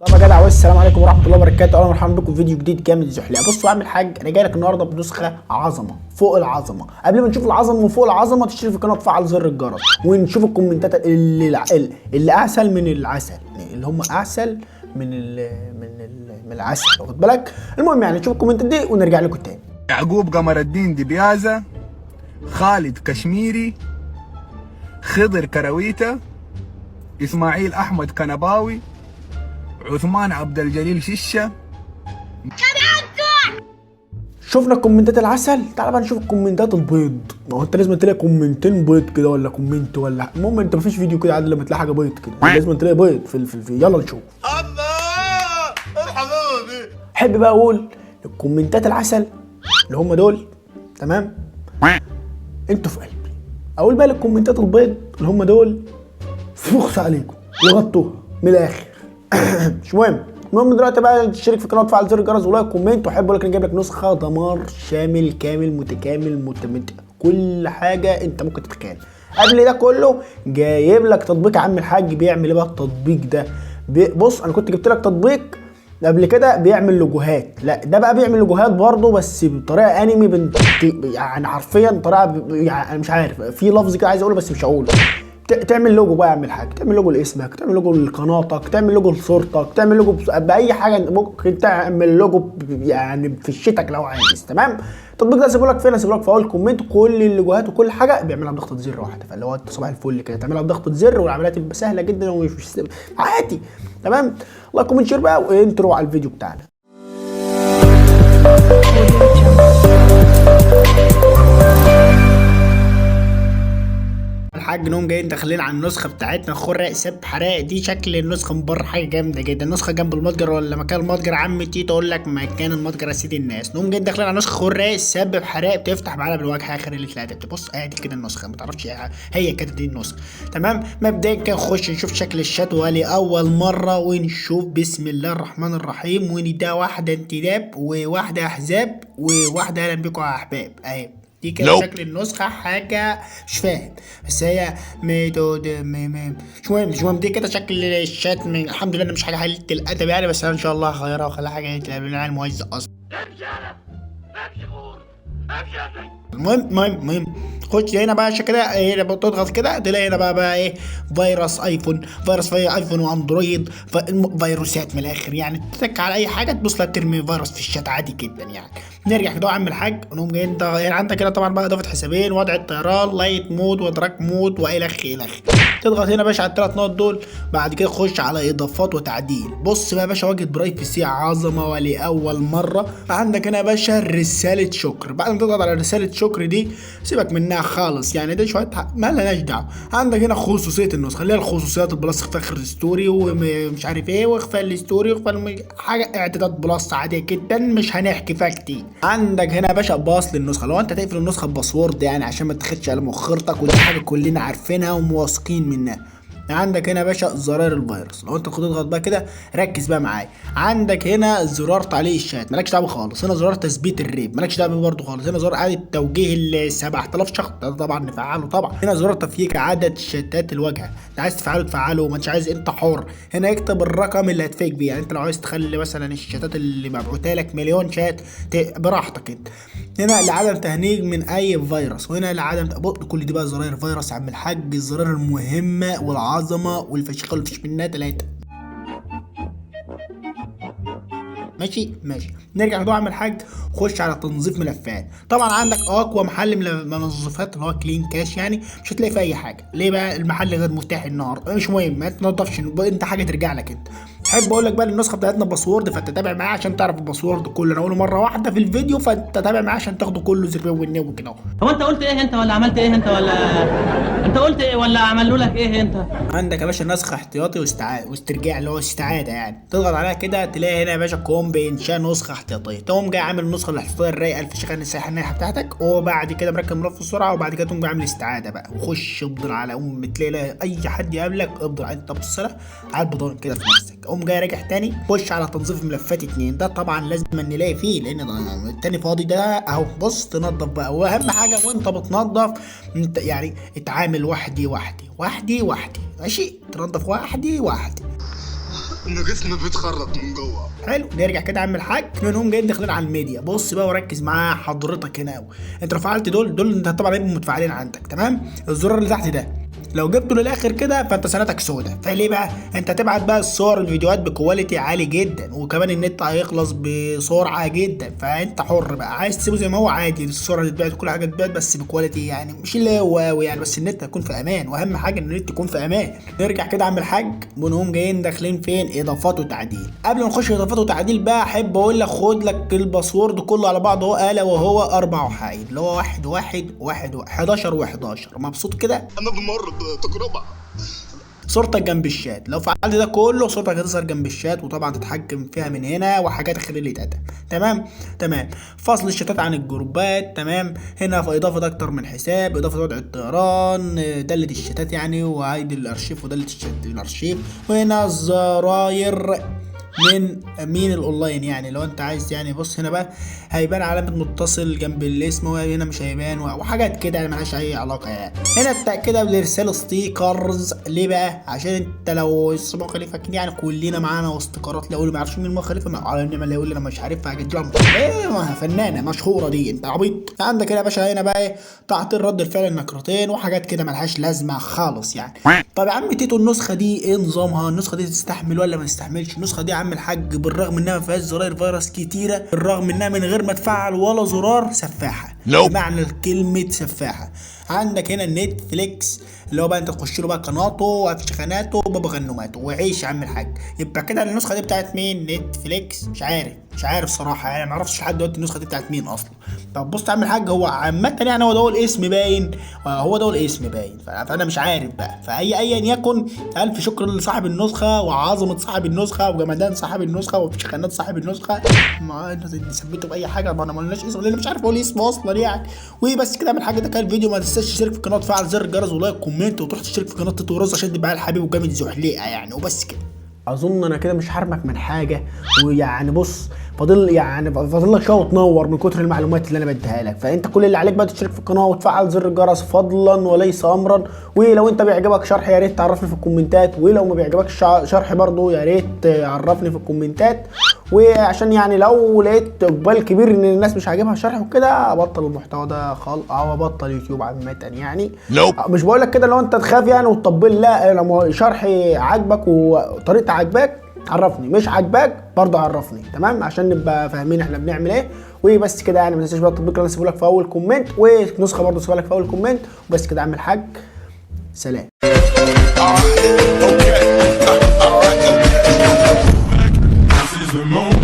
طب يا جدع، والسلام عليكم ورحمة الله وبركاته. اهلا ومرحبا بكم في فيديو جديد جامد زحليقه. بصوا اعمل حاج، انا جاي لك النهارده بنسخه عظمه فوق العظمة. قبل ما نشوف العظمة وفوق العظمة، تشترك في القناة وتفعل زر الجرس، ونشوف الكومنتات اللي اعسل من العسل، يعني اللي هم اعسل من العسل، واخد بالك؟ المهم يعني نشوف الكومنتات دي ونرجع لكم تاني. يعقوب قمر الدين دبيازة، خالد كشميري، خضر كرويته، إسماعيل أحمد كنباوي، عثمان عبد الجليل ششة. شفنا الكومنتات العسل، تعال بقى نشوف الكومنتات البيض. ما هو انت لازم تلاقي كومنتين بيض كده ولا comment ولا، المهم انت مفيش فيديو كده عادي لما تلاقي حاجة بيض كده، لازم تلاقي بيض في. يلا نشوف. الله، الحلاوة دي. احب بقى اقول الكومنتات العسل اللي هم دول، تمام، انتوا في قلبي. اقول بقى للكومنتات البيض اللي هم دول، فخس عليكم وغطوها من الاخر. مش مهم. المهم دلوقتي بقى تشترك في القناة وتفعل زر الجرس و like comment. واحب اقول لك انا جايب لك نسخه دمار شامل كامل متكامل متمت كل حاجة انت ممكن تتخيل. قبل ده كله جايب لك تطبيق يا عم الحاج. بيعمل ايه بقى التطبيق ده؟ بص، انا كنت جبت لك تطبيق قبل كده بيعمل لوجوهات، لا ده بقى بيعمل لوجوهات برضه بس بطريقة انمي بنت، يعني حرفيا طريقه يعني انا مش عارف، في لفظ كده عايز اقوله بس مش هقوله. تعمل لوجو بقى، اعمل حاجة، تعمل لوجو لاسمك، تعمل لوجو لقناتك، تعمل لوجو لصورتك، تعمل لوجو باي حاجة، ممكن تعمل لوجو يعني في شتك لو عايز. تمام، التطبيق ده سيبه لك فين؟ هسيبه لك في اول comment. كل اللوجوهات وكل حاجة بيعملها بضغطه زر واحدة، فاللي هو انت صباح الفل كده تعملها بضغطه زر، والعملية تبقى سهلة جدا ومش عادي. تمام، like comment share بقى و intro على الفيديو بتاعنا. الحاج نوم جايين داخلين على النسخة بتاعتنا خرق سب حراق. دي شكل النسخة من بره، حاجة جامدة جدا. النسخة جنب المتجر ولا مكان المتجر؟ عمتي تقول لك مكان المتجر يا سيدي الناس. نقوم جايين داخلين على نسخه خرق سب حراق، بتفتح معانا بالواجهه اخر اللي تلاقي تبص ادي كده النسخة، ما تعرفش هي كده دي النسخة. تمام، مبدئيا كده نخش نشوف شكل الشات ولاول مرة، ونشوف بسم الله الرحمن الرحيم، ونديها واحدة انتداب وواحدة احزاب وواحدة اهلا بكم يا احباب. اهي دي كده شكل النسخة، حاجة مش فاهم بس هي ميتود مش مهم، مش مهم. دي كده شكل الشات. من الحمد لله انا مش حاجة قليلة الأدب يعني، بس انا ان شاء الله هغيرها واخليها حاجة قليلة الأدب لأن أنا المهزأ اصلا. المهم المهم المهم خش هنا بقى عشان كده هنا بتضغط كده تلاقي هنا بقى ايه، فيروس ايفون، فيروس في ايفون واندرويد، فيروسات من الاخر يعني. تتك على اي حاجة تبص لها ترمي فيروس في الشات عادي جدا يعني. نرجع كده يا عم الحاج ونقوم جايين يعني عندك كده طبعا بقى اضافه حسابين، وضع الطيران، light mode و dark mode والى اخره الى اخره. تضغط هنا يا باشا على الثلاث نقط دول، بعد كده خش على اضافات وتعديل. بص بقى يا باشا، واجهه privacy عظمه ولاول مرة. عندك هنا يا باشا رسالة شكر، بعد ما تضغط على رسالة شكر دي سيبك منها خالص يعني، ده شوية ما لناش دعوه. عندك هنا خصوصية النسخة اللي هي الخصوصيات ال plus، اخفاء story ومش عارف ايه، واخفاء ال story واخفاء حاجة اعدادات plus عادية جدا مش هنحكي فيها كتير. عندك هنا يا باشا pass للنسخه، لو انت تقفل النسخة ب password يعني عشان ما تاخدش على مؤخرتك، ودي حاجة كلنا عارفينها ومواثقين منها. عندك هنا يا باشا زرار الفيروس، لو انت تضغط بقى كده ركز بقى معايا. عندك هنا زرار تعليق الشات مالكش دعوه خالص، هنا زرار تثبيت الريب مالكش دعوه بيه برضه خالص، هنا زرار اعاده توجيه ال 7000 شخص ده طبعا نفعله طبعا، هنا زرار تفييك عدد شتات الواجهة، انت عايز تفعله تفعله، ما انتش عايز انت حر. هنا اكتب الرقم اللي هتفيك بيه، يعني انت لو عايز تخلي مثلا الشتات اللي مبعوتها لك مليون شات براحتك انت. هنا لعدم تهنيج من اي فيروس، وهنا لعدم كل دي بقى زراير فيروس يا عم الحاج، الزراير المهمة والعظمة والفشيخه اللي مفيش منها 3. ماشي ماشي، نرجع لموضوع عم الحاج. خش على تنظيف ملفات. طبعا عندك اقوى محل منظفات اللي هو Clean Cache، يعني مش هتلاقي فيه اي حاجة. ليه بقى؟ المحل غير متاح النهار، مش مهم، ما تنظفش انت، حاجة ترجع لك انت. احب اقول لك بقى النسخة بتاعتنا password، فانت تابع معايا عشان تعرف ال password كله، انا اقوله مرة واحدة في الفيديو فانت تابع معايا عشان تاخده كله زربيه والنو كده اهو. هو انت قلت ايه انت ولا عملت ايه انت ولا انت قلت ايه ولا عملوا لك ايه انت؟ عندك يا باشا نسخ احتياطي واسترجاع اللي هو استعاده يعني، تضغط عليها كده تلاقي هنا يا باشا قوم بانشاء نسخه احتياطيه، تقوم جاي عامل النسخة الاحتياطيه الرايقه الفشيخه السايحه النايحه بتاعتك، وبعد كده مركب ملف السرعة، وبعد كده تقوم جاي عامل استعاده بقى، وخش افضل على ام تلاقي لا اي حد يقابلك افضل انت بص لها على البضان كده في نفسك. قوم جاي راجع تاني خش على تنظيف ملفات 2، ده طبعا لازم نلاقي فيه لان التاني فاضي ده اهو. بص تنظف بقى، واهم حاجة وانت بتنظف انت يعني اتعامل وحدي وحدي وحدي وحدي، ماشي؟ تنظف وحدي وحدي. ان جسمي بيتخرط من جوه. حلو، نرجع كده يا عم الحاج، نقوم جايين داخلين على الميديا. بص بقى وركز مع حضرتك هنا قوي. انت لو فعلت دول انت طبعا هيبقوا متفعلين عندك، تمام؟ الزرار اللي تحت ده لو جبته للاخر كده فانت سنتك سودة. فليه بقى؟ انت تبعت بقى الصور الفيديوهات ب quality عالي جدا، وكمان النت هيخلص بسرعة جدا، فانت حر بقى، عايز تسيبه زي ما هو عادي، الصورة تتبعت وكل حاجة تتبعت بس ب quality يعني مش اللي هو wow يعني، بس النت هيكون في امان، واهم حاجة ان النت يكون في امان. نرجع كده عم الحاج، ونقوم جايين داخلين فين؟ اضافات وتعديل. قبل ما نخش اضافات وتعديل بقى احب اقول لك خد لك ال password كله على بعضه، اهو الا وهو 4 وحايد اللي هو 1 1 1 11 و11. مبسوط كده؟ انا بمر بتجربه. صورتك جنب الشات، لو فعلت ده كله صورتك هتظهر جنب الشات، وطبعا تتحكم فيها من هنا وحاجات خير اللي تاتا. تمام تمام. فصل الشتات عن الجروبات، تمام. هنا في اضافه اكتر من حساب، اضافه وضع الطيران، دالة الشتات يعني، وعيد الارشيف ودالة الشات الارشيف، وهنا الزراير من مين الاونلاين يعني لو انت عايز يعني. بص هنا بقى هيبان علامة متصل جنب الاسم، وهنا مش هيبان وحاجات كده يعني ملهاش اي علاقة يعني. هنا التأكيد لارسال stickers، ليه بقى؟ عشان انت لو اسمه خليفة يعني كلنا معانا استيكرات، لو اللي ما يعرفش مين مو خليفة على النعمة اللي يقول انا مش عارفها هجيب لها ايه فنانة مشهورة دي، انت عبيط. عندك هنا يا باشا هنا بقى ايه؟ تعطيل رد الفعل النقرتين وحاجات كده ملهاش لازمة خالص يعني. طب يا عم تيتو النسخة دي ايه نظامها؟ النسخة دي تستحمل ولا ما تستحملش؟ النسخة دي يا عم الحاج بالرغم انها ما فيهاش زراير فيروس كتيرة، بالرغم انها من غير ما تفعل ولا زرار سفاحه، بمعنى كلمة سفاحه. عندك هنا النتفليكس اللي هو بقى انت تخش له بقى قناته وافشخاناته وبابا غنوماته وعيش يا عم الحاج. يبقى كده النسخة دي بتاعت مين؟ نتفليكس. مش عارف صراحة يعني، ما اعرفش لحد دلوقتي النسخة دي بتاعت مين اصلا. طب بص يا عم الحاج، هو عامة يعني هو ده الاسم باين، هو ده الاسم باين، فانا مش عارف بقى. فاي ايا يكن، الف شكر لصاحب النسخة وعظمه صاحب النسخة وجمدان صاحب النسخة وفشخانات صاحب النسخة. ما ثبته باي حاجة، ما انا ما قلناش اسم لان مش عارف اقول اسمه اصلا يعني. وبس كده من الحاجة، ده كان الفيديو. ما تنساش تشترك في القناة وتفعل زر الجرس و like comment، وتروح تشترك في قناة تيتو رز عشان تبقى الحبيب وجامد زحليقه يعني. وبس كده، اظن انا كده مش هرمك من حاجة. ويعني بص فاضل يعني فاضل لك شوية وتنور من كتر المعلومات اللي انا بديها لك. فانت كل اللي عليك بقى تشترك في القناة وتفعل زر الجرس فضلا وليس امرا. ولو انت بيعجبك شرح يا ريت تعرفني في الكومنتات، ولو ما بيعجبكش شرح برضو يا ريت تعرفني في الكومنتات، وعشان يعني لو لقيت اقبال كبير ان الناس مش عاجبها الشرح وكده ابطل المحتوى ده خالص، او ابطل يوتيوب عامة يعني. مش بقول لك كده لو انت تخاف يعني وتطبل، لا، لو شرحي عاجبك وطريقتي عاجباك عرفني، مش عاجباك برضه عرفني، تمام؟ عشان نبقى فاهمين احنا بنعمل ايه. وبس كده يعني، ما تنساش بقى التطبيق اللي انا سيبه لك في اول comment، ونسخة برضه سيبها لك في اول comment. وبس كده يا عم الحاج، سلام. This is the moment.